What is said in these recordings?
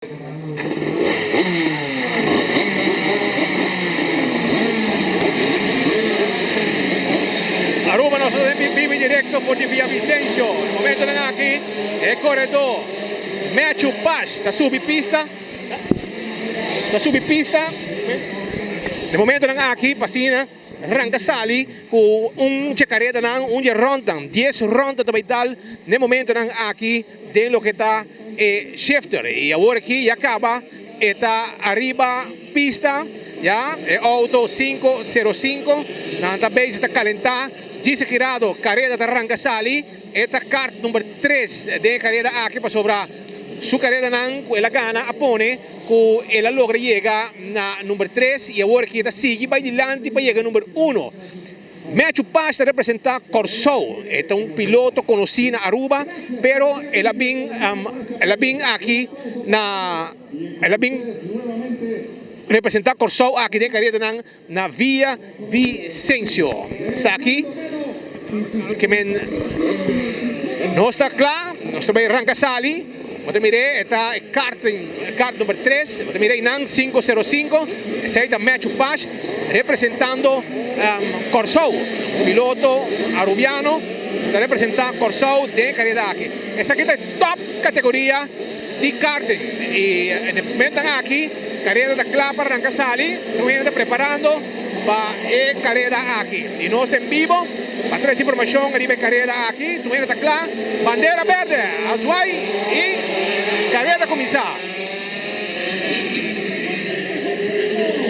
Aruba nos ta den bibi directo for di Villavicencio. E momentonan aki e coredor Matthew Pash ta subi pista. Ta subi pista. E momentonan aki pa asina ranca sali cu un dje caredanan, un dje rondnan. Dies rond ta bay dal n'e momentonan aki den loke ta e shifter. Y awor aki ya caba e ta ariba pista ya e auto 505. Nan ta bezig ta calenta djis aki rado careda ta ranca sali. E ta kart number tres den e careda aki pasobra su caredanan cu el a gana a pone cu el a logra yega na number tres y awor aki e ta sigui bay dilanti pa yega number uno. Matthew Pash ta representa Kòrsou. E ta un piloto konosí na Aruba, pero el a bin el a bin aki na el a bin representa Kòrsou aki den karedanan na Villa Vicencio. Esaki ke men nos ta kla, nos ta bai ranka sali. Bo ta mir'é e ta e kart kart number tres, bo ta mira einan 505, esei ta Matthew Pash representando Kòrsou, un piloto arubiano ku ta representá Kòrsou den e kareda aki. Esaki ta e tòp kategoria di karting i na e momentonan aki kareda ta kla pa ranka sali, tur hende ta preparando pa e kareda aki i nos ta en bibo pa trese informashon riba e kareda aki. Tur hende ta kla, bandera berde a zwai i kareda kuminsá.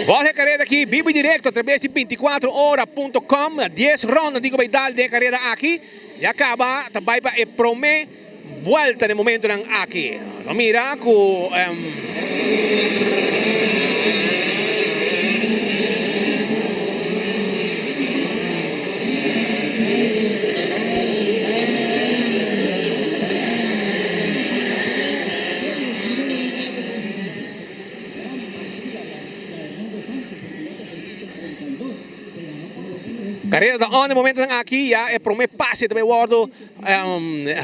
Volg e kareda aki bibo i direkto atrabes di 24 ora punto com. Dies ronda tin ku bai dal den e kareda aki. Ya kaba ta bai pa e prome buelta den momentonan aki. No mira ku. Carrera ta on e momentonan aki, ya e prome pase ta bay wordo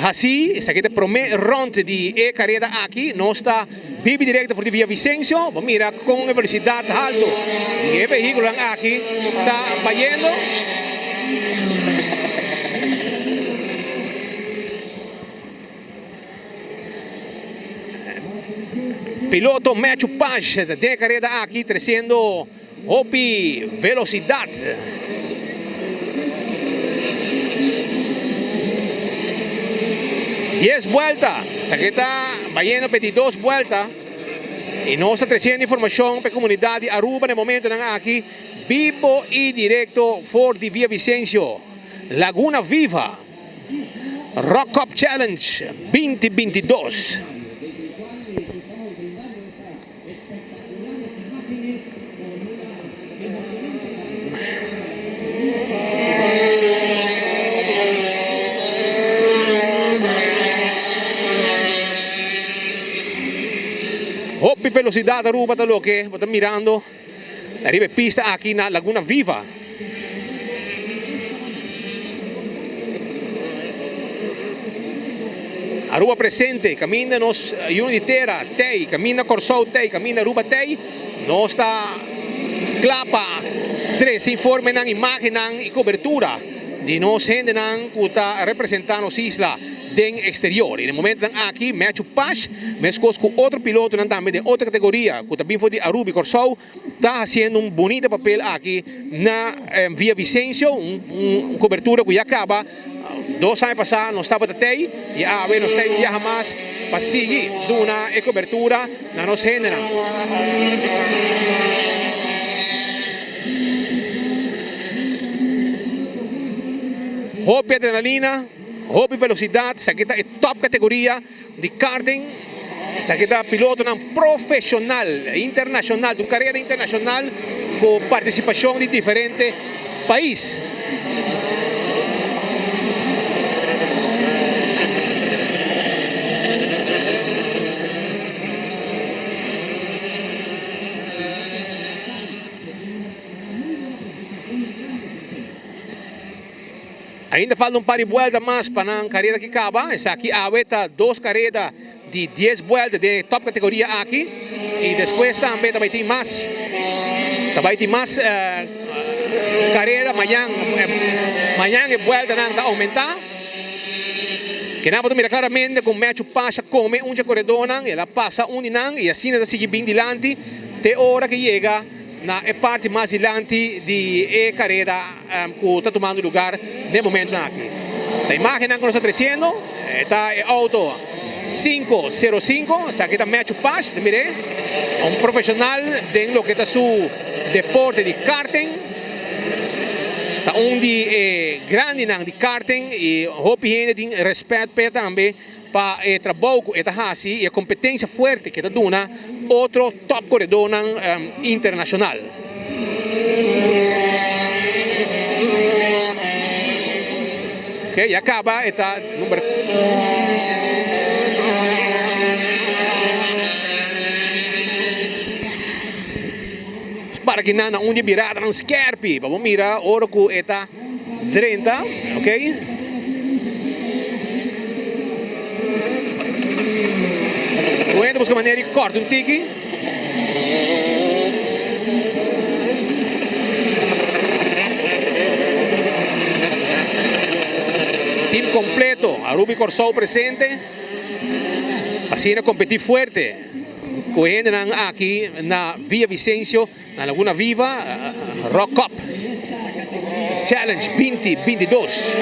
haci, esaki ta e prome rond di e carrera aki, nos ta bibi directo for di Villavicencio, bo mira con e velocidad halto di e vehiculonan aki ta bayendo. Piloto Matthew Pash ta den e carrera aki treciendo Hopi velocidad. Dies buelta. Esaki ta bayendo pa e di dos buelta. Y nos ta treciendo informacion pa e comunidad di Aruba na e momentonan aki bibo y directo for di Villavicencio. Laguna Viva Rock Cup Challenge 2022. Hopi velocidad Aruba ta loke bo ta mirando ariba e pista aki na Laguna Viva. Aruba presente, caminda nos Yunan di Tera tey, caminda Corsou tey, caminda Aruba tey, nos ta cla pa trece informenan, imagennan y cobertura di nos hendenan cu ta representa nos isla den exterior. Y na e momentonan aki Matthew Pash, mescos cu otro pilotonan tambe den otro categoria cu ta bin for di Aruba y Corsou, Ta haciendo un bunita papel aki na Villavicencio, un cobertura cu ya caba dos aña pasa nos tabata tey y awe nos tey un biaha mas pa sigui duna e cobertura na nos hendenan. Hopi adrenalina, hopi velocidad, esaki ta e top categoria. Di karting, esaki ta pilotonan profesional, internacional, di un carera internacional cu participacion di diferente pais. Ainda falta un par di buelta mas pa nan kareda ki kaba. Esaki awe ta dos kareda Di dies buelta den e top categoria aki y despues tambe ta bay tin mas ta bay tin mas careda mañan mañan e bueltanan ta aumenta. Kinan bo ta mira claramente con Matthew Pash a come un dje coredornan el a pasa un di nan y asina ta sigui bin dilanti te ora ke yega na e parti mas dilanti di e careda cu ta tumando lugar den momentonan aki. Ta imagennan cu nos ta treciendo ta e auto cinco cero cinco, esaki ta Matthew Pash, ta mir'e, un profesional den loke ta su deporte di karting, ta un di e grandinan di karting y hopi hende tin respet p'e tambe. Pa e trabou ku e ta hasi i e kompetensia fuerte ku e ta duna otro top koredónan internashonal. Ok, ya kaba e ta number. Para kinan na un di e biradanan skerpi pa bo mira ora ku e ta. Drenta, ok. Un hende busca manera di corta un tiki. Team completo, Aruba y Corsou presente. Asina competi fuerte cu e hendenan aki na Villavicencio. Na Laguna Viva Rock Cup Challenge binti binti dos.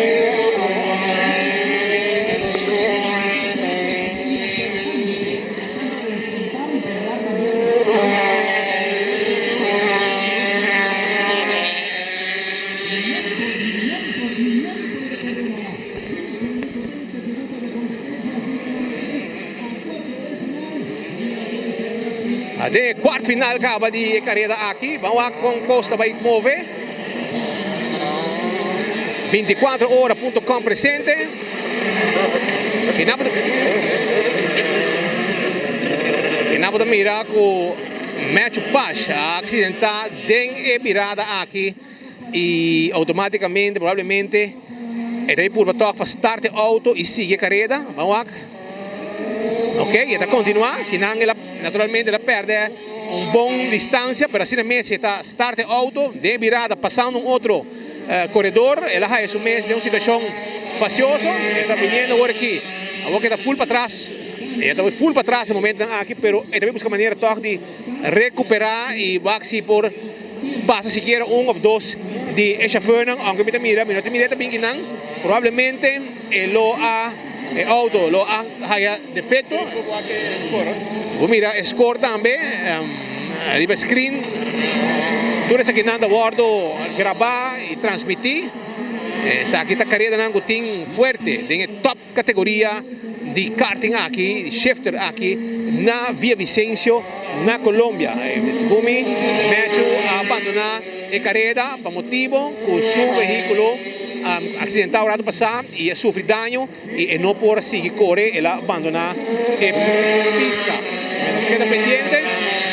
Den e kwart final kaba di e kareda aki. Ban wak kon kos ta bai move. 24 ora punto com presente. Kinan bo ta mira ku Matthew Pash a aksidentá den e birada aki i outomátikamente probablemente e ta bai purba tòg pa start e outo i sigui e kareda. Ban wak. Ok, e ta continua, kinan el a, naturalmente el a perde un bon distancia, pero asina mes e ta start e auto den e birada pasando un otro coredor, el a haya su mes den un situacion facioso, e ta biniendo awor aki, awor ke ta full patras, e ta full patras e momentonan aki, pero e ta bay busca manera toch di recupera y wak si por pasa sikiera un of dos di e chauffeurnan, aunke mi ta mira, mi no ta mira e ta bin kinan, probablemente e lo a. E auto lo a haya defecto. Bo mira e score tambe riba e screen. Tur esakinan ta wordo graba y transmiti. Esaki ta caredanan cu tin fuerte den e top categoria di karting aki, di shifter aki na Villavicencio na Colombia. Segun mi, Matthew a abandona e careda pa motibo cu su vehiculo accidenta un rato pasa y a sufri daño y e no por a sigui core, el a bandona e pista. Nos keda pendiente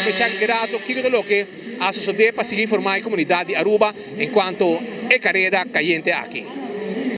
fecha grato kico ta loke a sosode pa sigui informa e comunidad di Aruba en cuanto e careda cayente aki.